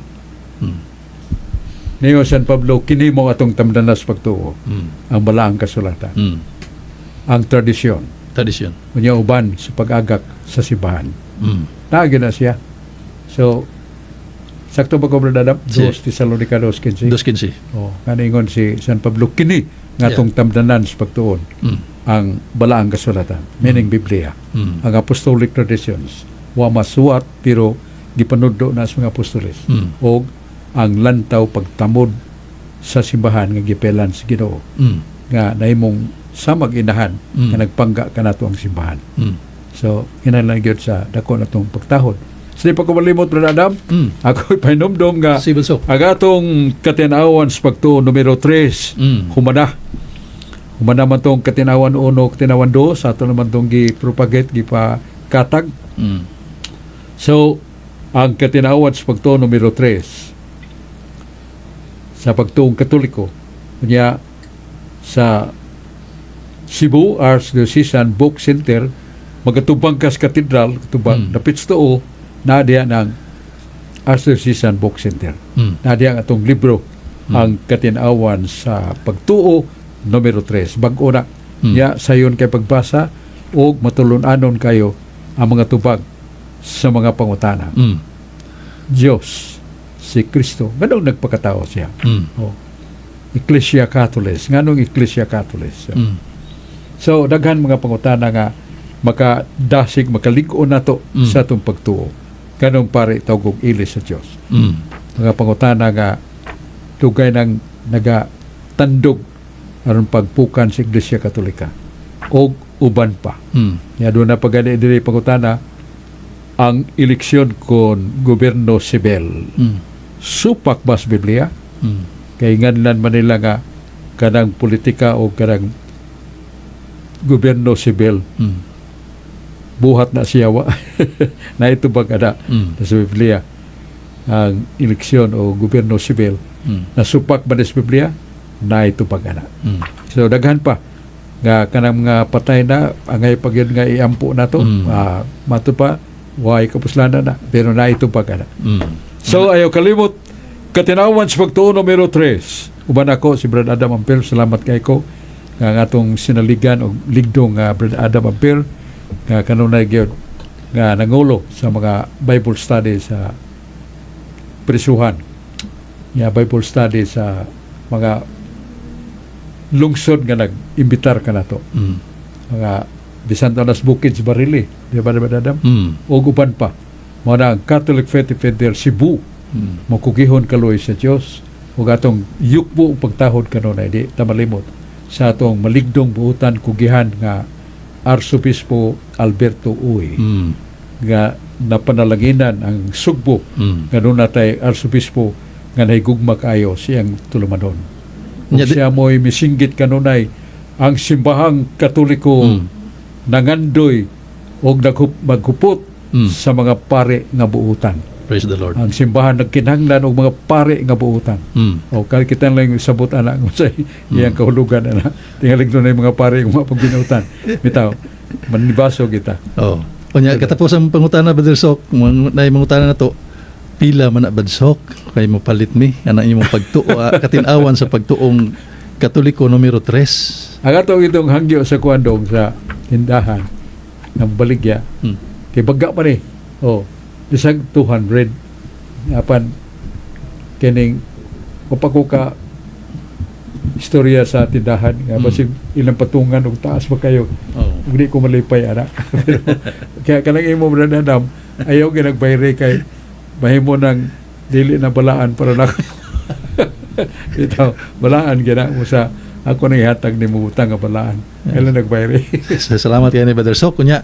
Niyo San Pablo, kini mo atong tamdanas pagtuo ang balaang kasulatan, ang tradisyon, Tradisyon. Unya uban sa pag-agak sa simbahan. Naagi na siya. So sakto ba ko, Brother Adam? Si. 2 Tesalonica 2:15. 2:15. Oh, kaningon si San Pablo, kini nga atong tamdanan sa pagtuon ang balaang kasulatan, meaning Biblia, ang apostolic traditions, wa masuwat pero gipanudlo na sa mga apostoles, og ang lantaw pagtamod sa simbahan nga gipelan sa Ginoo nga nahimong samag inahan nga nagpangga kanato ang simbahan. So kinahanglan gyud sa dako natong pagtahod. Sa di pa ko malimot, Brother Adam, ako ipahinumdom nga Si Bunso. ang atong katinawan sa pagtuo numero 3, humana. Humana man tong katinawan 1, katinawan 2, sa ato naman tong gi-propagate, gipakatag. So, ang katinawan sa pagtuo numero 3 sa pagtuong Katoliko, unya sa Cebu Archdiocesan Book Center, magatubang kas katedral, katubang dapit sa tuo, naa diya ng Archdiocesan Book Center. Naa diya ang atong libro, ang katinawan sa pagtuo numero 3. Bag-o na. Ya, sayon kay pagbasa o matulun-anon kayo ang mga tubag sa mga pangutana. Diyos, si Kristo, nganong nagpakatao siya? Oh. Ecclesia Catholic, nganong Ecclesia Catholic? So, daghan mga pangutana nga makadasig, makalig-on nato sa atong pagtuo. Kanong pare tawgog ili sa Dios? Mga pangutana nga dugay nang nagatandog aron pagpukan sa Iglesia Katolika og uban pa. Ya, doon na pagani diri pangutana ang eleksyon kon gobyerno sibil. Supak ba sa Biblia? Kay nganlan man nila nga kanang politika o kanang gobyerno sibil buhat na siya wa na ito bang ana sa Biblia ang eleksyon o gobyerno sibil? Nasupak ba sa Biblia na ito bang ana? So daghan pa nga kanang mga patay na angay pag yun nga iampo na to. Mato pa way kapuslanan na, pero na ito bang ana? So ayaw kalimot, Katinawan sa Pagtuo numero 3. Uban ako si Brad Adam Ampere. Salamat kay ko nga ang atong sinaligan og ligdong nga Brad Adam Ampere nga kanunay gyud nga nangulo sa mga Bible study sa prisuhan. Nga Bible study sa mga lungsod nga nag-imbitar kanato. Mga bisan alas bukid sa Barili. Di ba, Brad Adam? Og uban pa. Mao na ang Catholic Faith Defender Cebu makugihon kaloy sa Dios ug atong yukbo ug pagtahod kanunay, di ta malimot sa atong maligdong buutan kugihan nga Arsobispo Alberto Uy nga napanalanginan ang Sugbo nga doon natay arsobispo nga nahigugma kaayo siyang tulumanon. Ug siya mo'y misinggit kanunay ang simbahang Katoliko nangandoy og maghupot sa mga pare nga buutan. Praise the Lord. Ang simbahan nagkinahanglan og mga pare nga buutan. O kahit kita lang yung sabot ana kung sa iyang kahulugan ana. Tingalig doon mga pare yung mga pagbinutan. Bitaw, manibaso kita. Oh. Unya katapos ang pangutana, Brother Sok, nay mangutana na to. Pila man na, Brother Sok, kay mopalit mi ana imong pagtuo, Katinawan sa Pagtuong Katoliko numero 3? Ang atong itong hangyo sa kuandong sa tindahan ng baligya, kay baga pa ni. Oh, bisag 200 apan kining mapako ka istorya sa tindahan nga basig ilang patungan og taas pa kayo. Ug di ko malipay ana. Pero, kaya kanang imo, Brad Adam, ayaw ginagbayre kay mahimo nang dili na balaan para nako. Ito, balaan gina mo sa ako nang ihatag ni mo butang nga balaan. Kailan nagbayre? So, salamat kay ni Brother Sok. Kunya,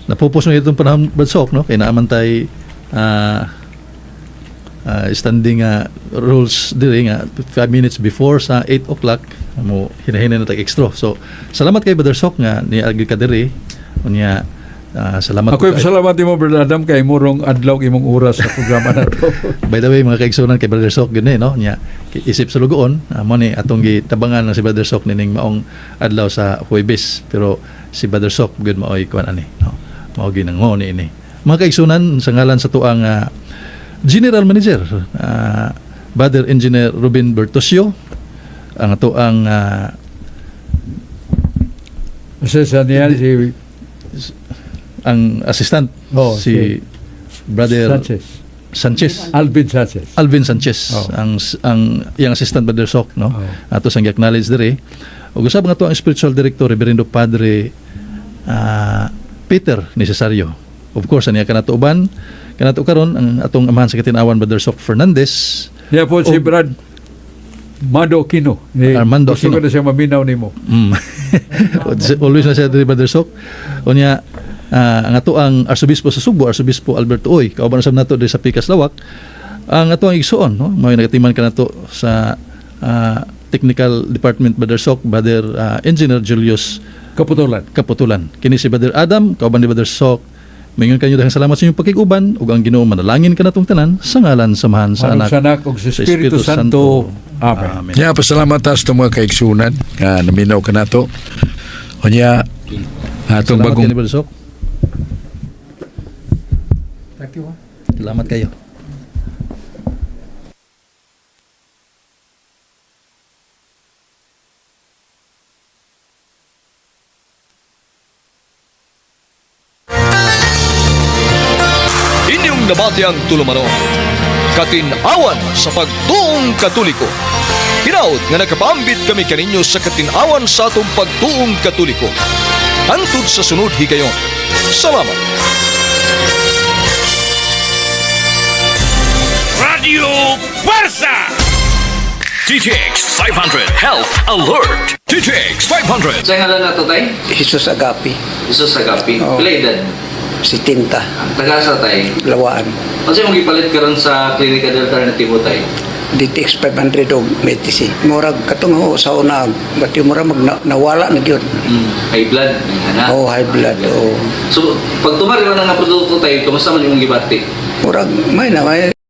napupos mo itong panahon, Brother Sok, no? Kay naaman tay standing rules diri nga 5 minutes before sa 8 o'clock mo hinahinay na tag extra. So, salamat kay Brother Sok nga niagi ka diri. Unya, salamat Ako po kay- salamat mo, Brother Adam, kay murong adlaw imong oras sa programa na to. By the way, mga kaigsunan, kay Brother Sok gud ni, no? Nya isip sulugoon, mo ni atong gitabangan ng si Brother Sok nining maong adlaw sa Huwebes. Pero si Brother Sok gud maoy kuan ani, no? Mao gyud ang mao ni ini. Mga kaigsunan, sa ngalan sa tuang General Manager, Brother Engineer Ruben Bertosio, ang atuang Sa sa niya si ang assistant Oh, si Brother Sanchez. Sanchez. Alvin Sanchez. Alvin Sanchez Oh. ang iyang assistant, Brother Sok, no? Oh. Ato sang acknowledge diri ug usab nga to ang spiritual director, Reverendo Padre Peter Necesario. Of course, aniya kanato uban kanato karon ang atong amahan sa katinawan, Brother Sok Fernandez. Niya po si Oh. Brad Mando Aquino. Eh, Armando gusto Aquino. ko na siya maminaw nimo. Always na siya diri, Brother Sok. Unya ang ato ang Arsobispo sa Sugbo, Arsobispo Alberto Uy, kauban usab nato diri sa Pikas Lawak. Ang ato ang igsuon, no, mao nagatiman kanato sa technical department, Brother Sok, Brother Engineer Julius Kaputulan. Kaputulan. Kini si Brother Adam, kauban ni Brother Sok. Mingon kanyo daghang salamat sa inyong pakig-uban ug ang Ginoo manalangin kanatong tanan sa ngalan sa Amahan, sa Sa Anak, Anak, Anak ug sa Espiritu Santo. Amen. Amen. Ya, pasalamat ta sa mga kaigsunan nga naminaw kanato. Unya atong Salamat bagong kayo, Brother Sok. Thank you. Salamat kayo. Inyong nabati ang tulumanon, Katinawan sa Pagtuong Katoliko. Hinaut nga nakapaambit kami kaninyo sa katinawan sa atong pagtuong Katoliko. Hangtod sa sunod higayon. Salamat. Radio Puwersa! DTX 500 Health Alert. DTX 500. Sa ngalan na to, tay? Jesus Agapi, Jesus Agapi. Oo. Pila edad? Si Tinta, Taga sa, tay? Lawaan. Unsa imong gipalit karon sa Klinika del Alternativo, tay? DTX 500 og Metisi. Murag katong ho sa una, bati mura mag nawala na gyud. High blood ana. Oh, high blood, oh. So pag tumari man ang produkto, tay, kumusta man imong gibati? Murag may na may